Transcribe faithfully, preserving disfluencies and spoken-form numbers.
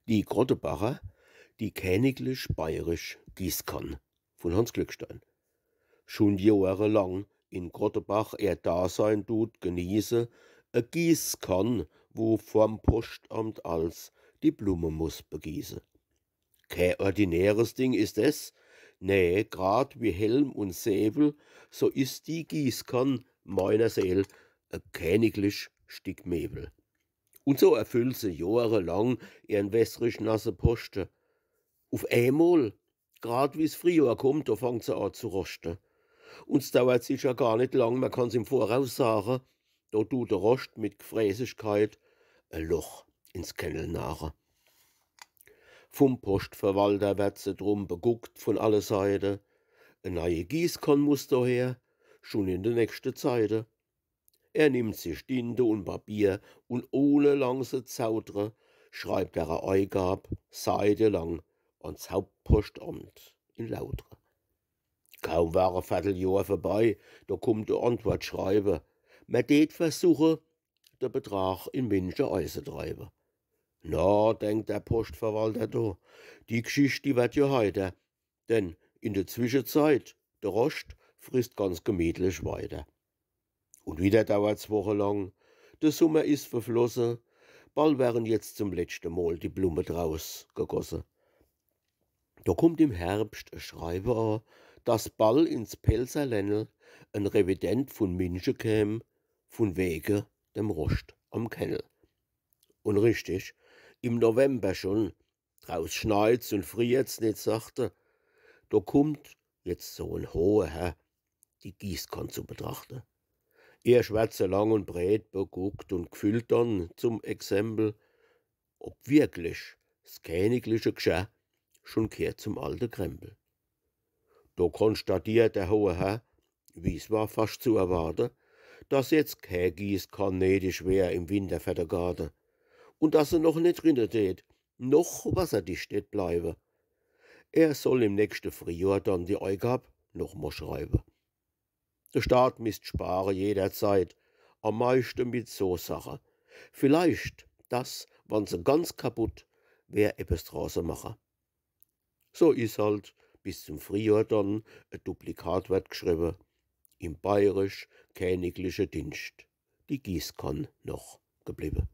Die Krottebacher, die käniglich bayerisch Gießkann vun Hanns Glückstein. Schun johrelang in Krottebach ehr Dasein dut genieße e Gießkann, wo vorm Poschtamt als die Blumme muss begieße. Kä ordinäres Ding is es, nee, grad wie Helm un Säwel, so is die Gießkann meiner Seel e käniglich Stick Mewel. Un so erfüllt se johrelang ehren wässrig nasse Poschte. Uf eemol, grad wie's Friehjohr kummt, do fangt se a zu roschte. Un 's dauert sicher gar net lang, mer kann's im Voraus sage, do dut de Roscht mit Gfräßigkeit e Loch ins Kennel nage. Vum Poschtverwalter werd se drum beguckt vun alle Seite. E neie Gießkann muss doher, schun in de nächste Zeite. Er nimmt sich Dinte un Papier un ohne lang se zaudre schreibt er e Eigab seitelang ans Hauptposchtamt in Lautre. Kaum war e Verteljohr vorbei, do kummt e Antwortschreibe. Mer tät versuche, de Betrag in Minche eisetreibe. Na, denkt der Poschtverwalter do, die Gschicht, die werd jo heiter, denn in de Zwischezeit, de Roscht frisst ganz gemietlich weiter. Un wieder dauert's wochelang, de Summer is verflosse, ball wären jetzt zum letschte Mol die Blumme draus gegosse. Do kummt im Herbscht e Schreibe a, dass ball ins Pälzer Ländel en Revident vun Minche käm, vun wege dem Roscht am Kennel. Un richtig, im November schun, draus schneit's un friert's net sachte, do kummt jetzt so en hohe Herr, die Gießkann zu betrachte. Er schwätze lang un brät, beguckt un gfillt dann zum Exempel, ob wirklich 's känigliche Gscherr schun gheert zum alte Krempel. Do konstatiert der hohe Herr, wie's war fascht zu erwarte, dass jetzt kä Gießkann nedisch wär im Winter fer de Garte un dass se noch net rinne tät, noch wasserdicht tät bleiwe. Er soll im nächschte Friehjohr dann die Eigab noch mol schreiwe. De Staat misst spare jederzeit, am meischte mit so Sache. Vielleicht, dass, wann se ganz kaputt wär, eppes dra se mache. So is halt bis zum Friehjohr dann e Duplikat werd gschriwwe, im bayerisch-känigliche Dinscht die Gießkann noch gebliwwe.